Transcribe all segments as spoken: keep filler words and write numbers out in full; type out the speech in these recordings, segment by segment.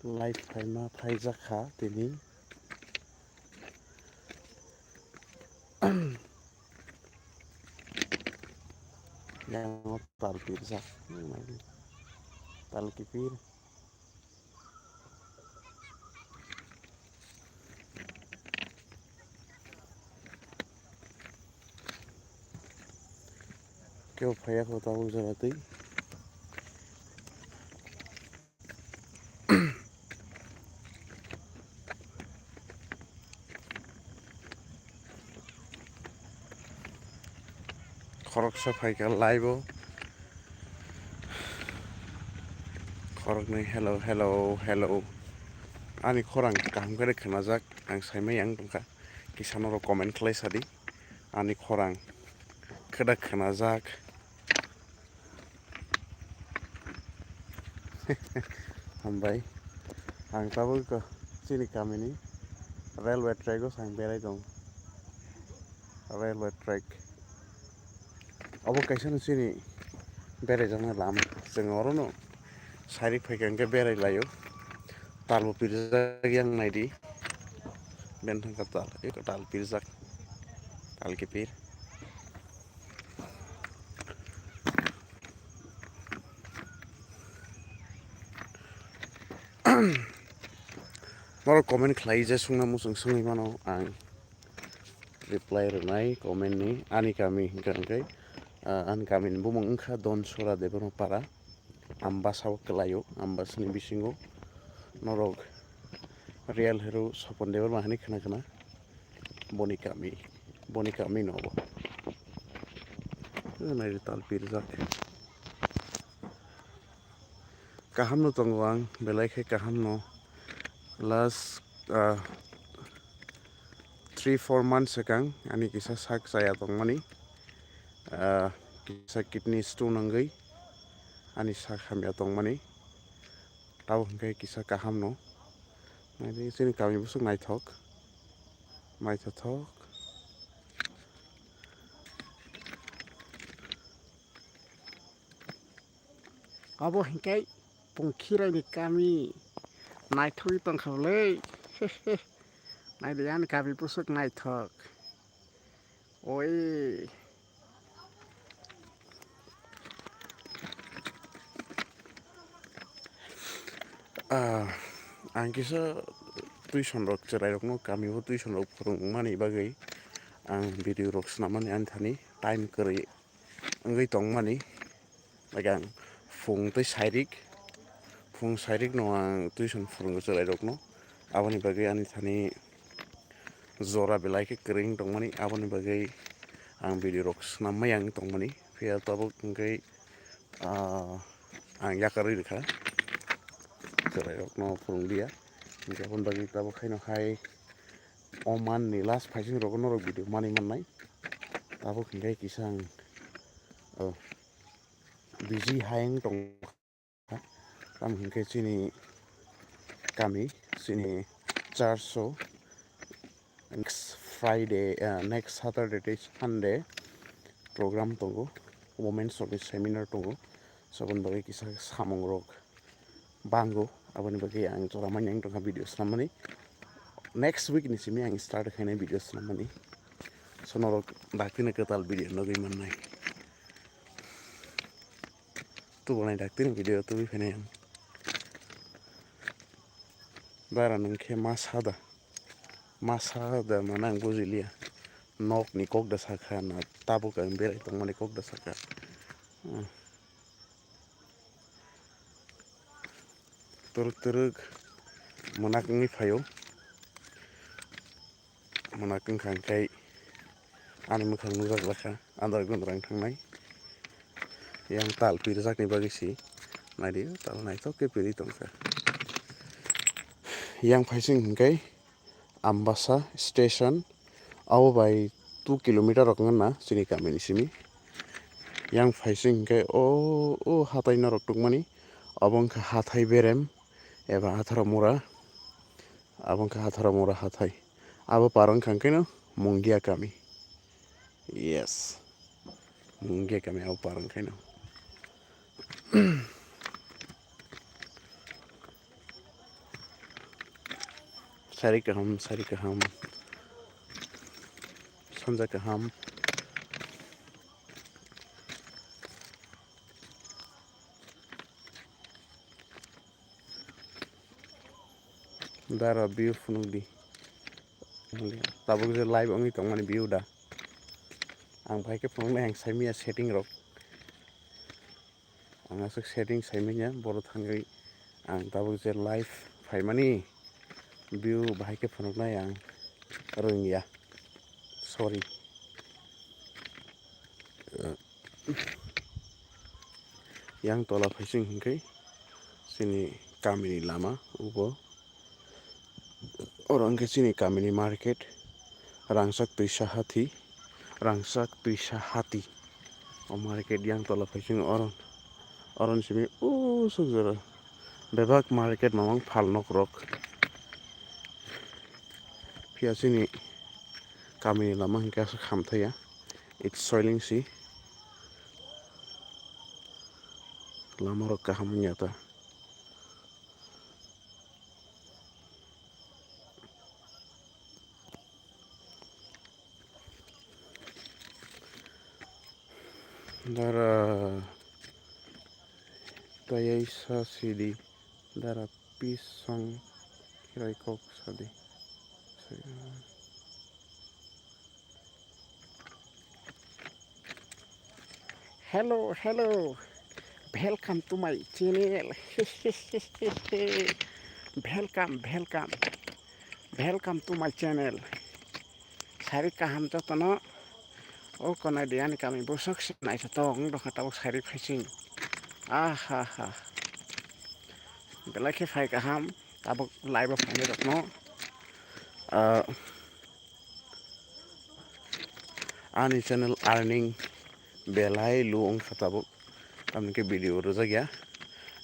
Live phaima phaijak kha tini. Yang tal pirjak. Tal kipir. Kebo phaiya kho tabuk jora twi. Khoroksa phaikha live o. Khoroknwi hello, hello, hello. Ani khorang kaham khe khnajak, ang saimai ang tongkha. Kisa norok comment khlai sadi. Ani khorang khe da khnajak. Hambai. Ang tabuk chini kamini railway track o sang berai tong. Railway track. Obo kaisa no chini berai jaknai lama. Chwng oro no sairik phaikha hwnkhe berai laio. Tal bo pirjak yang naidi. Bini thangkha tal, eko tal pirjak. Tal kipir. Norok comment khlai je sungna muchung sungwi mano ang reply rwnai comment ni. Ani kami hwnkha hwnkhe, ah, ani kami ni bumung wngkha Donsora Debbarma Para, Ambasa o kwlaio, Ambasa ni bisingo norok real hero Sopon Debbarma hinwi khna khna. Boni kami, boni kami no obo. Naidi tal pirjak. Kaham no tongo ang, belai khe kaham no. Last, ah, three four months swkang ani kisa sak chaya tongmani. Ah, kisa kidney stone wngwi ani sak hamya tongmani. Tabuk hwnkhe kisa kaham no. Naidi chini kami bwswk naithok. Naithothok. Obo hwnkhe Pungkhiraini kami. Naithogwi tongkha bwlwi. Naidi ani kami bwswk naithok. Oi. Ah, ang kisa tuition rok chwrai rokno kami o tuition rok phwrwngmani bagwi ang video rok swnamani ani thani time kwrwi wngwi tongmani. Like ang phung tei sairik, phung sairik no ang tuition phwrwngo chwrai rokno. Aboni bagwi ani thani jora belai khe kwrwi wng tongmani, aboni bagwi ang video rok swnam maya wng tongmani. Phiya tabuk hwnkhe, ah, ang yakarwi rwkha, chwrai rokno phwrwng liya. Hwnkhe aboni bagwi tabuk haino hai o man ni last phaising rokno norok video manwi mannai. Tabuk hwnkhe kisa ang, oh, busy hai wng tong. Tamo hwnkhe chini kami, chini church o next Friday, ah, next Saturday tei Sunday program tongo, women's rokni seminar tongo. So, aboni bagwi kisa samung rok bango, aboni bagwi ang jora manya wng tongkha video swnamani. Next week ni simi ang start khainai video swnamani. So, norok daktino kwtal video nugwi mannai. Tubunai daktino video tubui phainai ang. Bara nwng khe ma sada. Ma sada mane ang bujiliya. Nokni kok da sakha na tabuk ang berai tongmani kok da sakha. Hmm. Twrwk twrwk mwnak wngwi phaio. Mwnak wngkha hwnkhe ani mwkhang nukjak lakha, andar gundra wng thangnai. Yang tal pirjakni bagwi si naidi, tal naithok khe pirwi tongkha. Yang phaising hwnkhe Ambasa station, abo bai two kilometer rok wngna chini kamini simi. Yang phaising hwnkhe o, o hatai norok tongmani, abo wngkha hathai berem eba Atharamura. Abo wngkha Atharamura hathai. Abo par wngkha hwnkhe no Mungia kami. Yes. Mungia kami abo par wngkha no. Sari kaham, sari kaham, sanja kaham. Dara view phunuk di. Tabuk je live wngwi tongmani view da. Ang bahai khe phunuknai, ang saimanya setting rok. Ang aswk setting saimanya, boro thangwi ang tabuk je live phaimani view bahai khe phunuknai ang rwngya. Sorry. Yang tola phaising hinkhe chini kamini lama ubo. Oro hinkhe chini kamini market, rangchak twisa hati, rangchak twisa hati. O market yang tola phaising oro, oro simi usuk jora bebak market mamang phal nok rok. Phiya chini kamini lama hinkhe aswk hamthaiya, it's soiling si. Lama rok kaham wngya ta. Dara tayai sa sidi, dara pisong khirai kok sadi. Hello, hello. Welcome to my channel. Welcome, welcome. Welcome to my channel. Sari kaham jotono. O konai de ani kami bosok se naithotok wng tongkha tabuk sari phaising. Aha ha. Belai khe phai kaham. Tabuk live o phainai rokno. Ah, Ani channel earning belai low wngkha tabuk, tamni khe video rwjakya,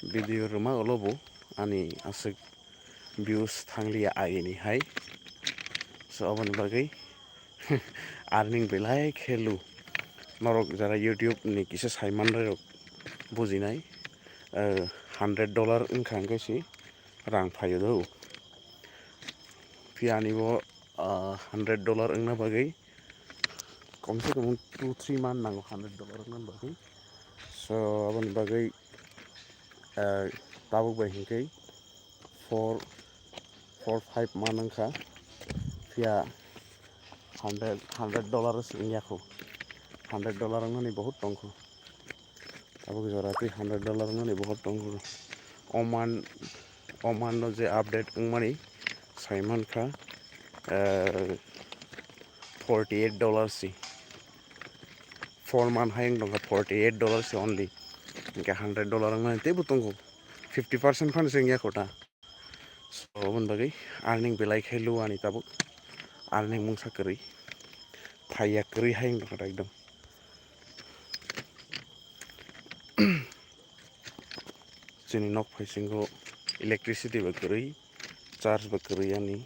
video rwma ulo bo ani aswk views thangliya agini hai, so aboni bagwi earning belai khe low. Norok jara YouTube ni kisa saimanrok bujinai, eh, hundred dollar wngkha hwnkhe se rang phaio do. Phiya ani bo, ah, hundred dollar wngna bagwi kom se kom two three month nango hundred dollar wngna bagwi. So aboni bagwi, ah, tabuk bai hinkhe four, four five month wngkha. Phiya hundred, hundred dollar se wngya kho. Hundred dollar wngnani bohut tongkho. Tabuk jora twi hundred dollar wngmani bohot tongo. Oman, Oman no je update wngmani saimankha, eh, forty eight dollars si. Four month hai wng tongkha forty eight dollars si only. Hinkhe hundred dollar wngmani teibo tongo. Fifty percent phano se wngya kho ta. So, aboni bagwi earning belai khai lu ani tabuk. Earning mungsa kwrwi. Phaiya kwrwi hai wng tongkha ekdom. Chini nok phaisingo electricity bo kwrwi, charge bo kwrwi ani.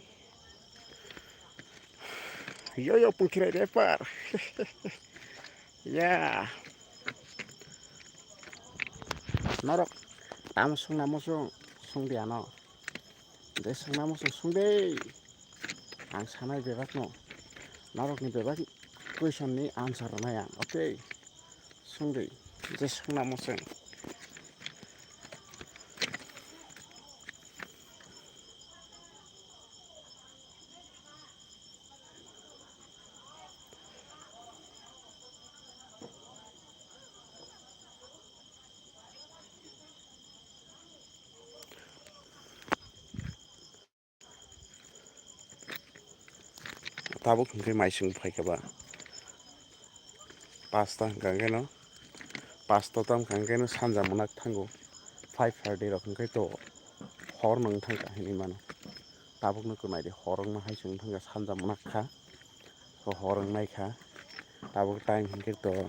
Yo, yo, pungkhirai repar. Ya. Norok tamo sungna muchung sungdi ano. Je sungna muchung sungdi. Ang sanai bebak no. Norok ni bebak question ni answer rwnai ang. Okay. Sungdi. Je sungna muchung. Tabuk hinkhe maising phaikha ba. Pasta hwnkha khe no, pasta tam kha khe no sanja mwnak thango. Five thirty rok hwnkhe to hor nwng thangkha hinwi mano. Tabukno kwnaidi hor wngma hai se wng thangkha sanja mwnak kha. To hor wngnai kha. Tabuk time hwnkhe to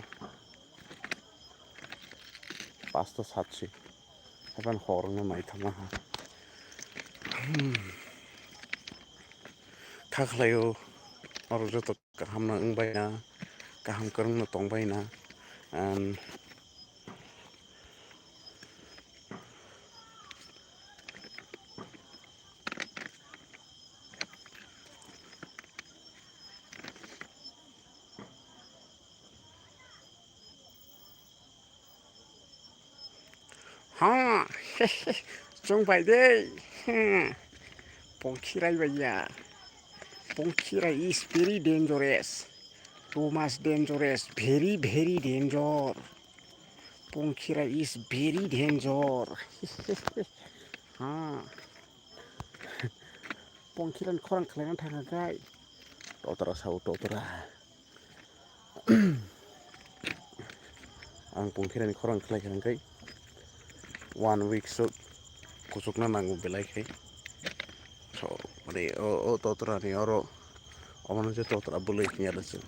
pasta satsi. Hapan hor wngma naithokma ha. Hmm. Kha khlaio, norok joto kaham no wngbaina, kaham kwrwng no tongbaina, and, Ha, chwng bai de. Hmm. Pongkhirai bai ya. Pongkhirai is very dangerous. Too much dangerous. Very, very danger. Pongkhirai is very danger. Ha. Pongkhirani khorang khlaina thangkha kai. Totra sao totra. Ang pungkhirani khorang khlai kha hwnkhe one week so kuchukna nango belai khe. So, mane o, o totrani oro, omono je totra bwlwi hinya rwchwng.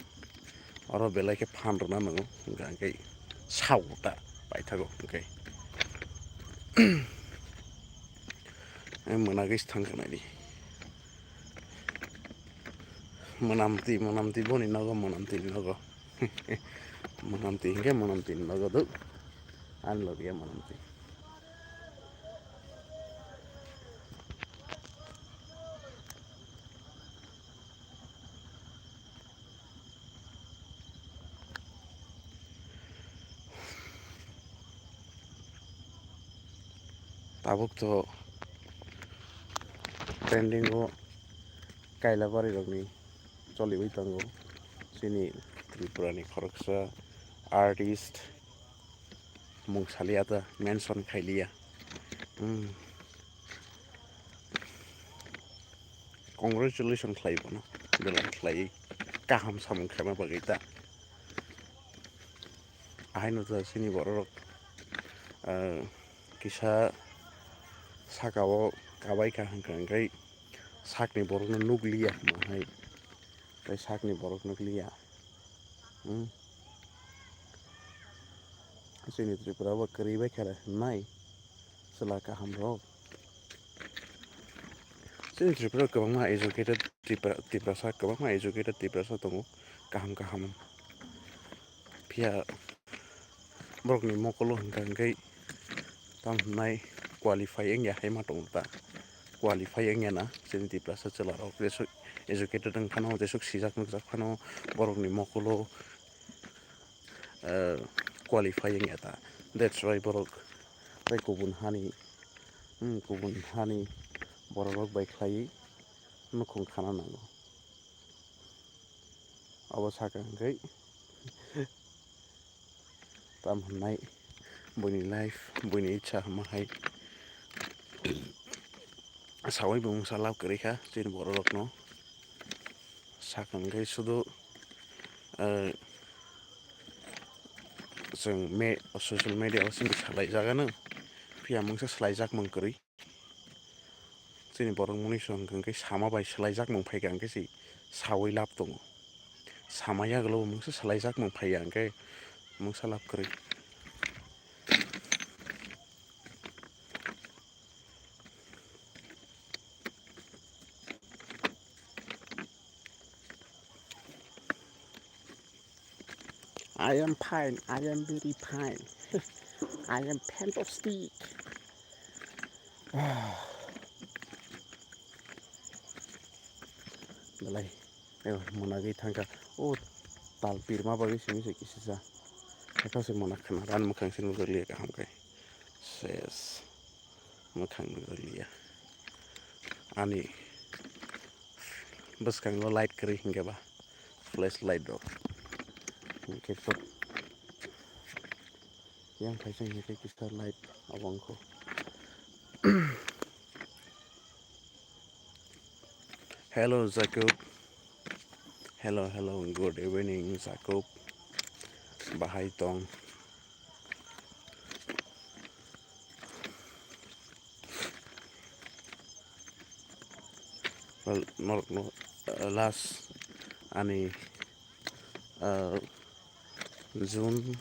Oro belai khe phan rwna nango, hwnkha hwnkhe sao ta paithago hwnkhe. Ang mwnagwi thangkha naidi. Mwnamtwi, mwnamtwi boni nogo, mwnamtwi ni nogo. Mwnamtwi hwnkhe mwnamtwi ni nogo do. Ani logi ya mwnamtwi. Tabuk to trending o Kailabari rokni choliwi tongo. Chini Tripura ni khoroksa artist, mung saliya ta mention khailiya. Hmm. Congratulations khlai bono, belai khlai kaham samung khaima bagwi ta. Ahaino ta chini bororok, ah, kisa sakao kabai kha hwnkha hwnkhe sakni borokno nukliya hwnwi hai, tei sakni borok nukliya. Hmm. Chini Tripura bo kwrwi bai kha hwnwi chwla kaham rok. Chini Tripura kwbangma educated Tripura, Tiprasa, kwbangma educated Tiprasa tongo, kaham kaham. Phiya borokni mokolo hwnkha hwnkhe tamo hwnai qualify wngya hai ma tongo ta. Qualify wngya na chini Tiprasa chwla rok jesuk educated wng phano, jesuk sijak nukjak phano borokni mokolo, eh, qualify wngya ta. That's why borok tei kubun hani, hmm, kubun hani borok rok bai khlaiwi nukhung khana nango. Abo sakha hwnkhe tam hwnai buini life, buini icha hwnma hai sawi bo mungsa lab kwrwi kha chini borok rokno. Sakha hwnkhe sudu, eh, chwng me-, social media o chini salai jagano, phiya mungsa salai jak mung kwrwi. Chini borok mwnwi song hwnkhe sama bai swlaijak mung phaikha hwnkhe se sawi lab tongo. Sama yagulo bo mungsa swlaijak mung phaiya hwnkhe mungsa lab kwrwi. I am fine, I am very fine. I am fantastic. Belai, eh, mwnagwi thangkha. O tal pirma bagwi simi se kisisa. Haikhe se mwnakha na, ani mwkhang se nukjakliya kaham khe. Ses. Mwkhang nukjakliya. Ani bwskango light kwrwi hinkhe ba, flash light rok. Hinkhe to yang kaisa hinkhe kisa light abo wngkho. Hello, Jacob. Hello, hello, good evening, Jacob. Bahai tong. Well, norokno, uh, last ani, uh, June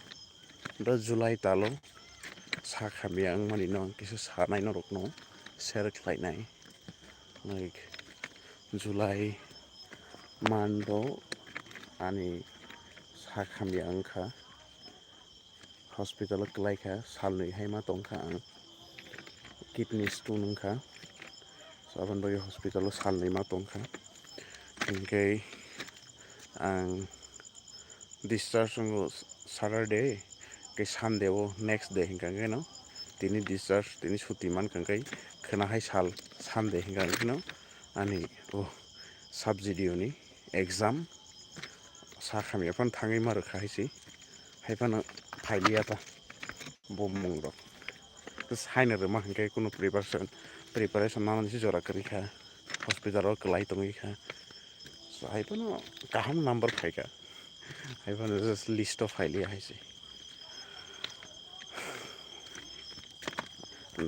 ba July talo sak hamya wngmani no ang kisa sanai norokno share khlainai. Like, July month o ani sak hamya wngkha. Hospital o kwlai kha, salnwi hai ma tong kha ang. Kidney stone wng kha. So, aboni bagwi hospital o salnwi ma tong kha. Hinkhe ang discharge wngo Saturday, khe Sunday o next day hinkha khe no tini discharge, tini suti mankha hwnkhe khwna hai sal Sunday hwnkha hwnkhe no ani o sub-G D O ni exam sa khamya phano thangwi ma rwkha hai se, hai phano phailiya ta bo mung rok. Haino rwma hwnkhe kunu preparation, preparation nanani se jora kwrwi kha, hospital o kwlai tongwi kha. So hai phano kaham number phaikha, hai phano just list o phailiya hai se.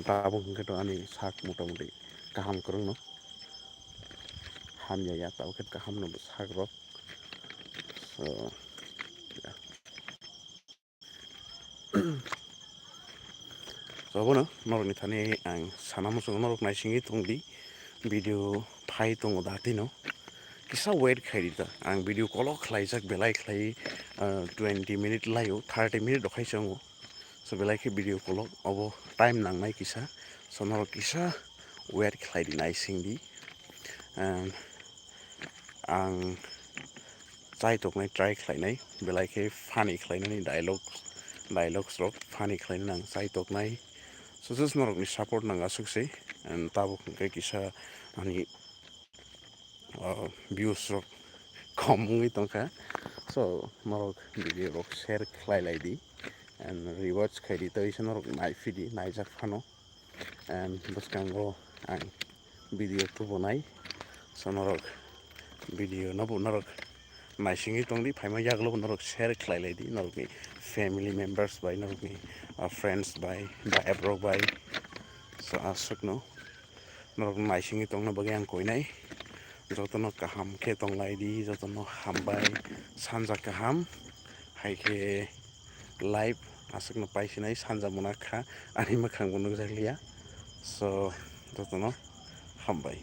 Tabuk hwnkhe to ani sak motamuti kaham kwrwngno hamya ya, tabuk khe kaham no sak rok. So, yeah. So, abono norokni thani ang sana muchungo norok naisingwi tongdi, video phai tongo da tino. Kisa wait khaidi ta, ang video kolok khlaijak belai khlai, ah, twenty minute laio, thirty minute rok hai se wngo. So belai khe video kolok obo time nangnai kisa. So norok kisa wait khlaidi, naisingdi. And ang chai toknai try khlainai, belai khe funny khlainani dialogue, dialogues rok funny khlainani ang chai toknai. So just norokni support nang aswk se, and tabuk hwnkhe kisa ani ah, views rok kom wngwi tongkha. So norok video rok share khlai lai di and rewatch khai di, tei se norok naiphi di, naijak phano. And bwskango ang video tubunai, so norok video no bo norok naisingwi tongdi, phaima yagulo bo norok share khlai lai di norokni family members bai, norokni, ah, friends bai, ba app rok bai. So aswkno norok naisingwi tongna bagwi ang koinai. Jotono kaham khe tonglaidi, jotono hambai, sanja kaham. Hai khe live aswkno paisinai, sanja mwnakha, ani mwkhangbo nukjakliya. So jotono hambai.